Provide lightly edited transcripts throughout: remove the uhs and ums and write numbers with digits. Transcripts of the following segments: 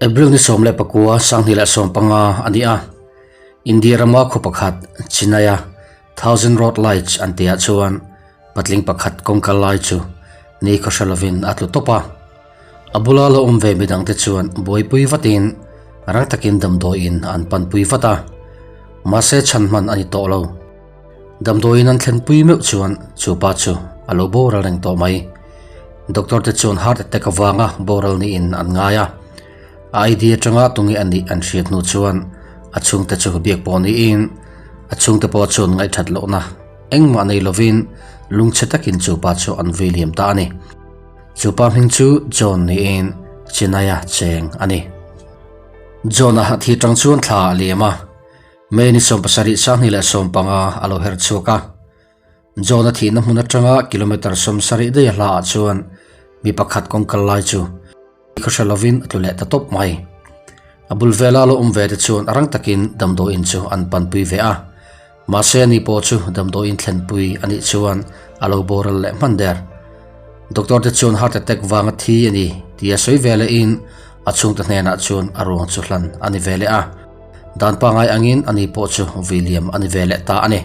April ni 19 2015 a ni a, India rama khaw pakhat Chennai-a Thousand Road Lights an tihah chuan patling pakhat kawngka lai chu ni khaw hre lovin a tlu tawp a. A bula lo awm ve midangte chuan buaipui vatin rang takin damdawiin an panpui vat a, mahse chhan hman a ni tawh lo. Damdawiin an thlenpui meuh chuan chu pa chu a lo boral reng tawh mai. Doctor te chuan heart attack avanga boral niin an ngai a. A ID atanga tunge a nih an hriat hnu chuan a chhungte chu biak pawh niin a chhungte pawh chuan ngaihthat lohna engmah nei lovin lungchhe takin chu pa chu an vui liam ta a ni. Chu pa hming chu John niin Chennai-a cheng a ni. John-a a thi tang chuan thla a liam a. May ni 17 2015 a lo her chhuak a. John-a thihna hmun atanga kilometre 70 daih a hlaah chuan mi pakhat kawngkal lai chu khaw hre lovin a tlu leh ta tawp mai. A bul vela lo awm ve te chuan a rang takin damdawiin chu an panpui ve a. Mahse ani pawh chu damdawiin thlenpui a nih chuan a lo boral leh hman der. Doctor te chuan heart attack vanga thi a ni tia sawi ve lehin a chhungte hnenah chuan a ruang chu hlan a ni ve leh a. Dan pangai angin ani pawh chu William a ni ve leh ta a ni.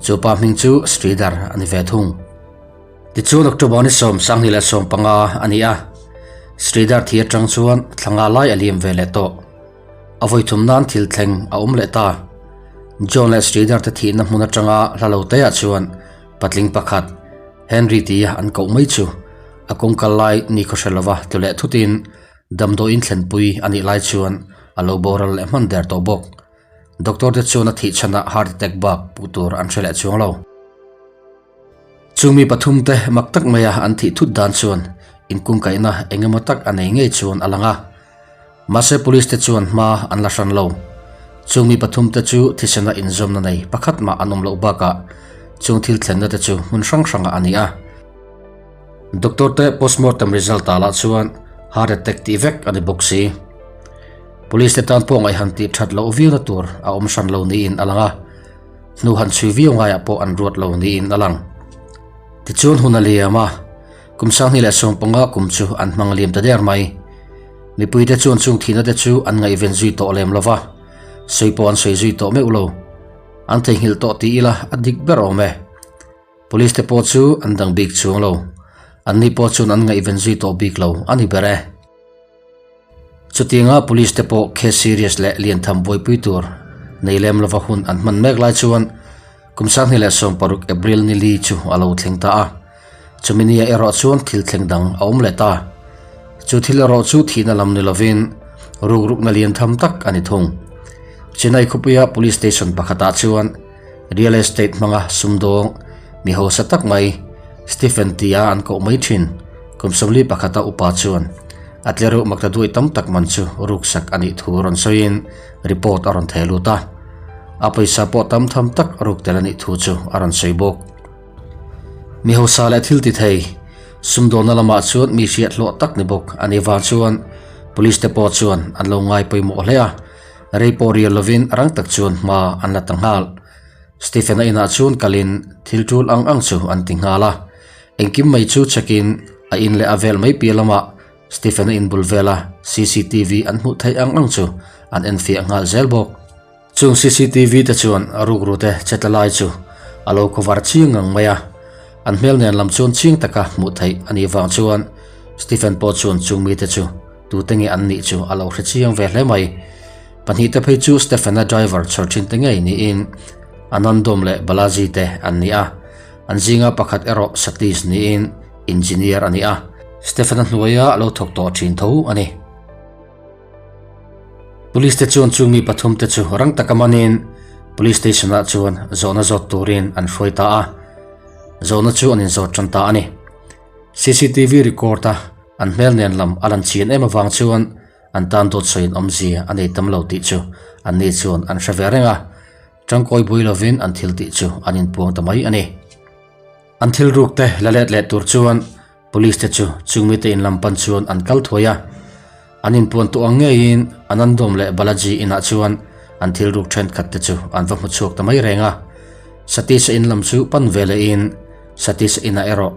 Chu pa hming chu Sridhar a ni ve thung. Tichuan October ni 2015 a ni a, Sridhar thi atang chuan thla nga lai a liam ve leh tawh. A vawi thum nan thil thleng a awm leh ta. John leh Sridhar te thihna hmun atanga hla lo te ah chuan patling pakhat Henry tia an koh mai chu a kawngkal lai ni khaw hre lova tlu leh thutin Damdawiin thlenpui a nih lai chuan a lo boral leh hman der tawh bawk. Doctor te chuan a thih chhanah heart attack bak puh tur an hre leh chuang lo. Chung mi pathum te mak tak maia an thih thut dan chuan inkungkaihna eng emaw tak a nei ngei chuan a lang a. Mahse police te chuan hma an la hran lo. Chung mi pathum te chu thisena inzawmna nei pakhat mah an awm loh bakah chung thil thlenna te chu hmun hrang hrangah a ni a. Doctor te postmortem result ah lah chuan heart attack tih vek a ni bawk si. Police te tan pawh ngaih han tih that loh viau na tur a awm hran lo niin a lang a, hnu han chhui viau ngaiah pawh an ruat lo niin a lang. Tichuan hun a liam a, kum 2015 kum chu an hmang liam ta der mai. Mipui te chuan chung thihna te chu an ngaihven zui tawh lem lova, sawi pawh an sawi zui tawh meuh lo. An theihnghilh tawh ti ila a dik ber awm e. Police te pawh chu an dang bik chuang lo. Anni pawh chuan an ngaihven zui tawh bik lo a ni ber e. Chutianga police te pawh case serious leh lian tham buaipui tur nei lem lova hun an hman mek lai chuan kum 2016 April ni li chu a lo thleng ta a. Chumi nia erawh chuan thil thleng dang a awm leh ta. Chu thil erawh chu thihna lam ni lovin rukrukna lian tham tak a ni thung. Chennai khawpuia police station pakhatah chuan Real estate hmanga sumdawng mi hausa tak mai Stephen tia an koh mai thin. Kum 41 a upa chuan a tlereuh makta duai tam tak man chu ruksak a nih thu rawn sawiin report a rawn theh lut a. A pawisa pawh tam tham tak ruk tel a nih thu chu a rawn sawi bawk. Mi hausa leh thil ti thei sumdawnna lamah chuan mi hriat hlawh tak ni bawk a nih vang chuan police te pawh chuan an lo ngai pawimawh hle a. Rei pawh rial lovin rang tak chuan hma an la ta nghal. Stephen-a inah chuan kalin thil tul ang ang chu an ti nghal a. Engkim mai chu check-in a in leh a vel mai piah lamah Stephen-a in bul vela cctv an hmuh theih ang ang chu an enfiah nghal zel bawk. Chung cctv te chuan rukru te che tla lai chu a lo cover chiang ngang mai a. An hmel nen lam chuan chiang taka hmuh theih a nih vang chuan Stephen pawh chuan chung mite chu Tute nge an nih chu a lo hre chiang ve hle mai. Pahnihte phei chu Stephen-a driver chhawr thinte ngei niin Anandom leh Balaji te an ni a. An zinga pakhat erawh Satish niin engineer a ni a. Stephen-a hnuaia a lo thawk tawh thin tho a ni. Police te chuan chung mi pathum te chu rang taka manin Police Station-ah chuan zawhna zawt turin an hruai ta a. Zawhna chu an inzawt tan ta a ni. Cctv record a An hmel nen lam a lan chian em avang chuan an tan dawt sawiin awmzia a nei tam lo tih chu anni chuan an hre ve reng a, tangkawi bui lovin an thil tih chu an inpuang ta mai a ni. An thil ruk te la let leh tur chuan police te chu chung mite in lam pan chuan an kal thuai a, an inpuan tawh ang ngeiin Anandom leh Balaji inah chuan an thil ruk thenkhat te chu an va hmu chhuak ta mai reng a. Satish-a in lam chu pan ve lehin Satish inah erawh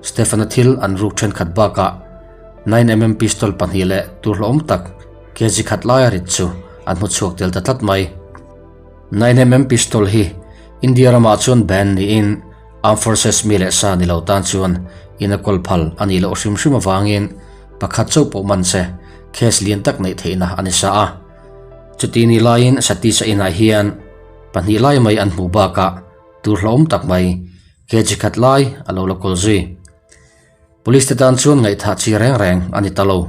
Stephen-a thil an ruk thenkhat bakah 9mm pistol pahnih leh tur hlauhawm tak. Kg khat laia rit chu an hmu chhuak tel ta tlat mai. 9mm pistol hi India ramah chuan ban niin Armed Forces mi leh sa ni lo tan chuan in a kawl phal a nih loh hrim hrim avangin pakhat chauh pawh man se case lian tak neih theihna a ni sa a. Chuti ni laiin Satish-a inah hian pahnih lai mai an hmuh bakah tur hlauhawm tak mai kg khat lai a lo la kawl zui. Police te tan chuan ngaihthah chi reng reng a ni ta lo.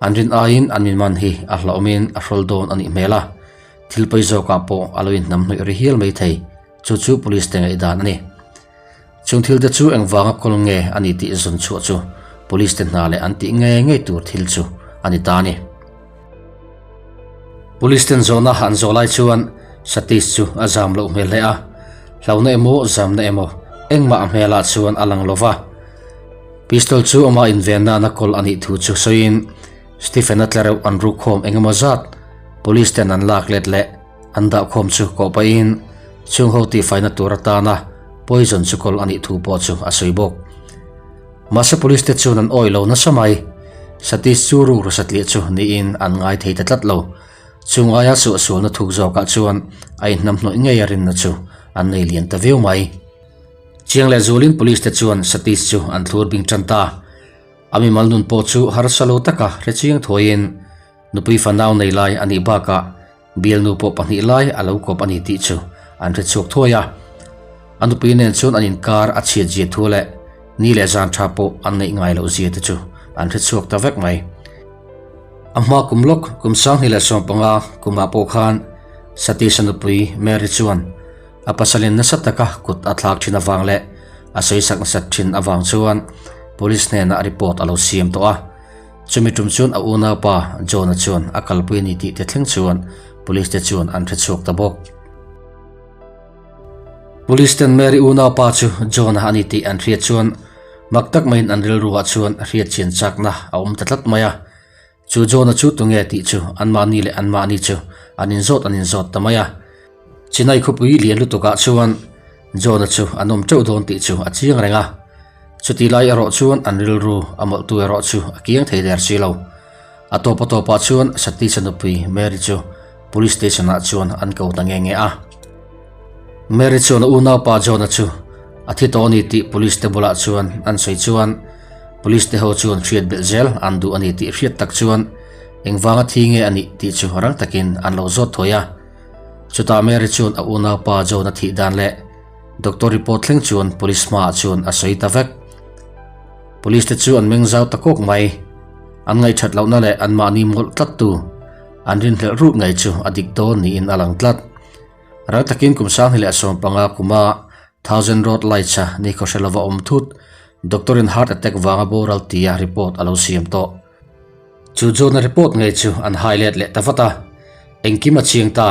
An rin aiin an min man hi a hlauhawmin a hrawl dawn a nih hmel a, thil pawi zawkah pawh a lo inhnam hnawih ri hial mai thei, chu chu police te ngaihdan a ni. Chung thil te chu engvanga kawl nge a ni tih zawn chhuah chu police te hna leh an tih ngei ngei tur thil chu a ni ta a ni. Police ten zawhna an zawh lai chuan Satish chu a zam loh hmel hle a, hlauhna emaw zamna emaw engmah a hmelah chuan a lang lo va. Pistol chu amah inven nana kawl a nih thu chu sawiin Stephen-a tlareuh an rukkhawm eng emaw zat police ten an lak let leh an dahkhawm chu kawh pahin chhung ho tihfaina tur atana poison chu kawl a nih thu pawh chu a sawi bawk. Mahse police te chuan an awih lo nasa mai. Satish chu rukru satliah chu niin an ngai thei ta tlat lo. Chung aia suahsualna thuk zawkah chuan a inhnamhnawih ngei a rinna chu an nei lian ta viau mai. Chiang leh zulin police te chuan Satish chu an thlur bing tan ta. A mimal nun pawh chu harsa lo taka hre chiang thuaiin nupui fanau nei lai a nih bakah bialnu pawh pahnih lai a lo kawp a ni tih chu an hre chhuak thuai a. A nupui nen chuan an inkar a chhiat zia thu leh ni leh zan tha pawh an neih ngai loh zia te chu an hre chhuak ta vek mai. A hma kum lawk kum 2015 kumah pawh khan Satish-a nupui Mary chuan A pasalin nasa taka kut a thlak thin avang leh a sawisak nasat thin avang chuan Police hnenah report a lo siam tawh a. Chumi tum chuan a unaupa John-a chuan a kalpui a ni tih te thleng chuan Police te chuan an hre chhuak ta bawk. Police ten Mary unaupa chu John-a a ni tih an hriat chuan mak tak maiin an rilruah chuan hriat chian chakna a awm ta tlat mai a. Chu Jona chu tunge tih chu anmahni leh anmahni chu an inzawt an inzawt ta mai a. Chinai khawpui lian lutukah chuan Jona chu an awm teuh dawn tih chu a chiang reng a. Chuti lai erawh chuan an rilru a mawlhtu erawh chu a kiang thei der si lo. A tawp a tawpah chuan Satish-a nupui Mary chu Police Station-ah chuan an ko ta nge nge a. Mary chuan a unaupa Jona chu a thi tawh a ni tih Police te bulah chuan an sawi chuan Police te ho chuan hriat belh zel an duh a ni tih hriat tak chuan engvanga thi nge a nih tih chu rang takin an lo zawt thawi a. Chutah Mary chuan a unaupa Jona thih dan leh Doctor report thleng chuan Police hmaah chuan a sawi ta vek. Police te chu an meng zau ta kawk mai. An ngaihthat lohna leh anmahni mawlh tlattu an rinhlelh ruk ngei chu a dik dawn niin a lang tlat. Ral takin kum 2015 kuma Thousand Road Lights-a nikhaw hre lova awm thut Doctor in heart attack vanga boral tia report a lo siam tawh. Chu John-a report ngei chu an hai let leh ta vat a, engkim a chiang ta.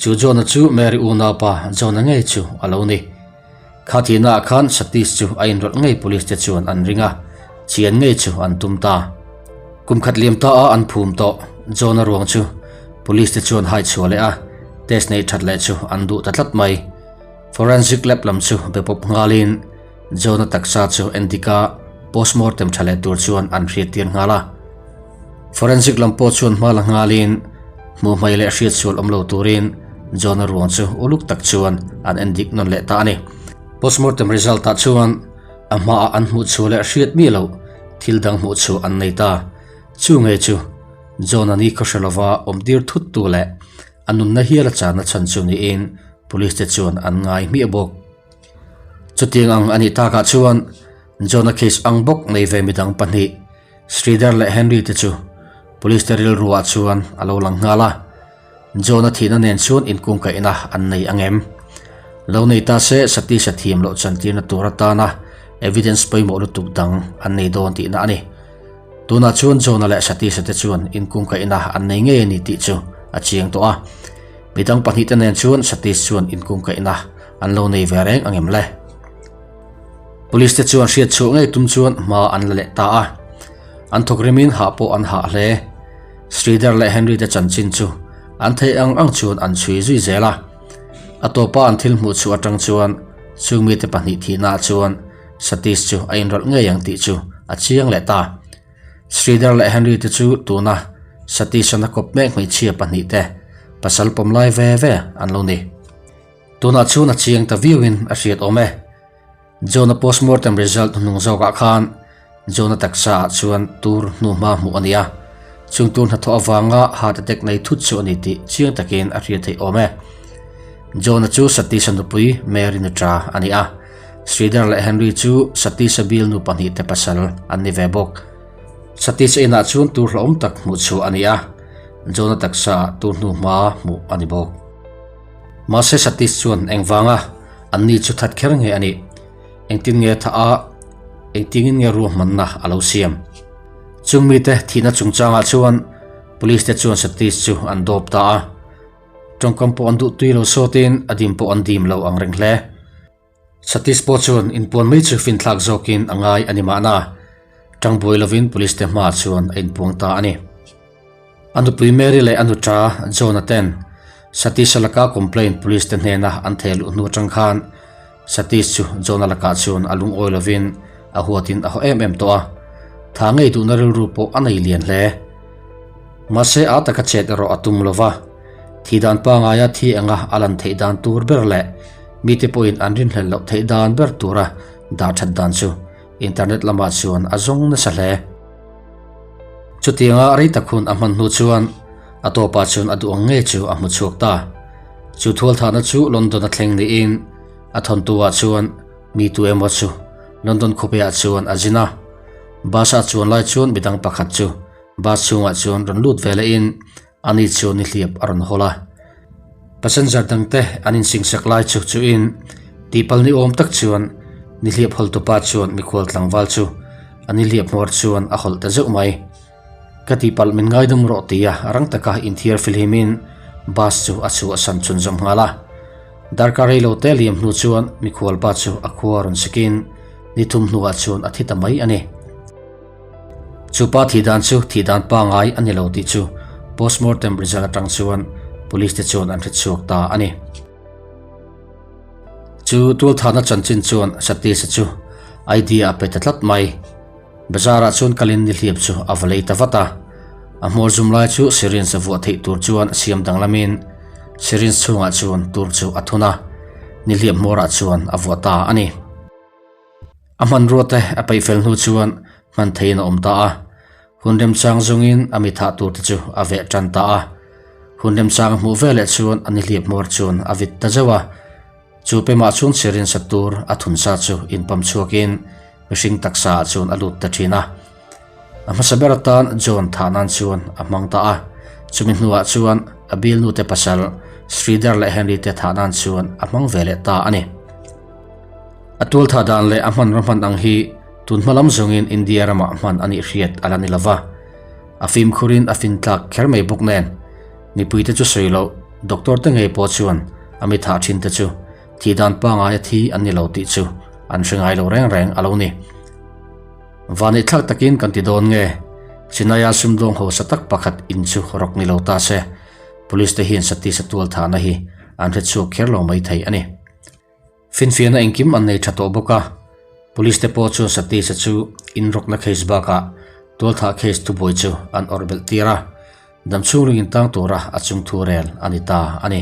Chu John-a chu Mary unaupa John-a ngei chu a lo ni. Kha thihnaah khan Satish chu a inrawlh ngei police te chuan an ring a, chian ngei chu an tum ta. Kum khat liam ta a an phum tawh John-a ruang chu police te chuan hai chhuah leh a, test neih that leh chu an duh ta tlat mai. Forensic lab lam chu be pawp nghalin John-a taksa chu endika postmortem tha leh tur chuan an hriattir nghal a. Forensic lam pawh chuan hma la nghalin hmuh hmai leh hriat sual awm lo turin John-a ruang chu uluk tak chuan an endik nawn leh ta a ni. Postmortem result ah chuan a hmaah an hmuh chhuah leh hriat miah loh thil dang hmuh chhuah an nei ta. Chu nge chu John-a ni khaw hre lova awmtir thut tu leh a nunna hial a chahna chhan chu niin police te chuan an ngai hmiah bawk. Chutiang ang a nih takah chuan John-a case ang bawk nei ve midang pahnih Sridhar leh Henry te chu police te rilruah chuan a lo lang nghal a. John-a thihna nen chuan inkungkaihna an nei ang em? Lo nei ta se Satish-a thiam loh chantirna tur atana evidence pawimawh lutuk dang an nei dawn tihna a ni. Tunah chuan John-a leh Satish-a te chuan inkungkaihna an nei ngei a ni tih chu a chiang tawh a. Midang pahnih te nen chuan Satish chuan inkungkaihna an lo nei ve reng ang em le? Police te chuan hriat chhuah ngei tum chuan hma an la leh ta a. An thawk rimin hah pawh an hah hle. Sridhar leh Henry te chanchin chu an theih ang ang chuan an chhui zui zel a. A tawpa an thil hmuh chhuah atang chuan chung mite pahnih thihnaah chuan Satish chu a inrawlh ngei ang tih chu a chiang leh ta. Sridhar leh Henry te chu tuna Satish-a'n a kawp mek hmeichhia pahnihte pasal pawm lai ve ve an lo ni. Tunah chuan a chiang ta viauin a hriat awm e. John-a postmortem result hnung zawkah khan John-a taksa ah chuan tur hnuhma hmuh a ni a, chung tur hnathawh avanga heart attack nei thut chu a ni tih chiang takin a hriat theih awm e. John-a chu Satish-a nupui Mary nuṭa a ni a, Sridhar leh Henry chu Satish-a bialnu pahnihte pasal an ni ve bawk. Satish-a inah chuan tur hlauhawm tak hmuh chhuah a ni a, John-a taksa ah tur hnuhma hmuh a ni bawk. Mahse Satish chuan engvanga Anni chu that kher nge a nih? Engtin nge tha a, engtingin nge ruahmanna a lo siam? Chung mite thihna chungchangah chuan Police te chuan Satish chu an dawp ta a. Tawngkam pawh an duh tui lo sawtin a dim pawh an dim lo ang reng hle. Satish pawh chuan inpuan mai chu finthlak zawkin a ngai a ni mahna, tang buai lovin Police te hmaah chuan a inpuang ta a ni. A nupui Mary leh a nuṭa John-a ten Satish-a laka complaint police te hnena an theh luh hnu atang khan Satish chu John-a lakah chuan a lungawi lovin a huatin a haw em em tawh a, tha ngei duhna rilru pawh a nei lian hle. Mahse a taka chet erawh a tum lova, thi dan pangaia thi anga a lan theih dan tur ber leh mite pawhin an rinhlelh loh theih dan ber tura dah that dan chu internet lamah chuan a zawng nasa hle. Chutianga rei tak hun a hman hnu chuan a tawpah chuan a duh ang ngei chu a hmu chhuak ta. Chu thualthahna chu London a thleng niin a thawntuah chuan mi tu emaw chu London khawpeiah chuan a zin a. Bus a chuan lai chuan midang pakhat chu bus chhungah chuan rawn lut ve lehin ani chu nihliap a rawn hawl a. Passenger dangte an insingsak lai chu chuin tihpalh ni awm tak chuan nihliap hawltupa chuan mikhual tlangval chu a nihliap hmawr chuan a hawlh ta zeuh mai. Ka tihpalh min ngaidam rawh tia rang taka inthiar filhimin bus chu a chhuahsan chhunzawm nghal a. Darkar reilo te liam hnu chuan mikhualpa chu a khua rawn sikin ni thum hnuah chuan a thi ta mai a ni. Chu pa thih dan chu thih dan pangai a ni lo tih chu postmortem result atang chuan police te chuan an hre chhuak ta a ni. Chu tualthahna chanchin chuan Satish-a chu idea a pe ta tlat mai. Bazar ah chuan kalin nihliap chu a va lei ta vat a. A hmawr zum lai chu syringe a vuah theih tur chuan siam danglamin syringe chhungah chuan tur chu a thun a, nihliap hmawrah chuan a vuah ta a ni. A hmanrua te a peih fel hnu chuan hman theihin a awm ta a, hun remchang zawngin a mi thah tur te chu a veh tan ta a. Hun remchang a hmuh veleh chuan a nihliap hmawr chuan a vit ta zeuh a, chu pemah chuan syringe sat tur a thun sa chu inpam chhuakin mihring taksa ah chuan a lut ta thin a. A hmasa ber atan John thah nan chuan a hmang ta a, chumi hnuah chuan a bialnu te pasal Sridhar leh Henry te thah nan chuan a hmang ve leh ta a ni. A tual thah dan leh a hmanraw hman ang hi tun hma lam zawngin India ramah hman a nih hriat a la ni lova, a fimkhurin a fin tlak kher mai bawk nen mipuite chu sawi loh doctor te ngei pawh chuan a mi thah thin te chu thih dan pangai a thi an ni lo tih chu an hre ngai lo reng reng a lo ni. Vaneihthlak takin kan ti dawn nge? Chennai-a sumdawng hausa tak pakhat in chu rawk ni lo ta se, Police te hian Satish-a tual thahna hi an hre chhuak kher lo mai thei a ni. Finfiahna engkim an nei tha tawh bawk a, Police te pawh chuan Satish-a chu in rawkna case bakah tual thah case thubuai chu an awrh belh tir a, damchhung ringin tang tura a chungthu rel a ni ta a ni.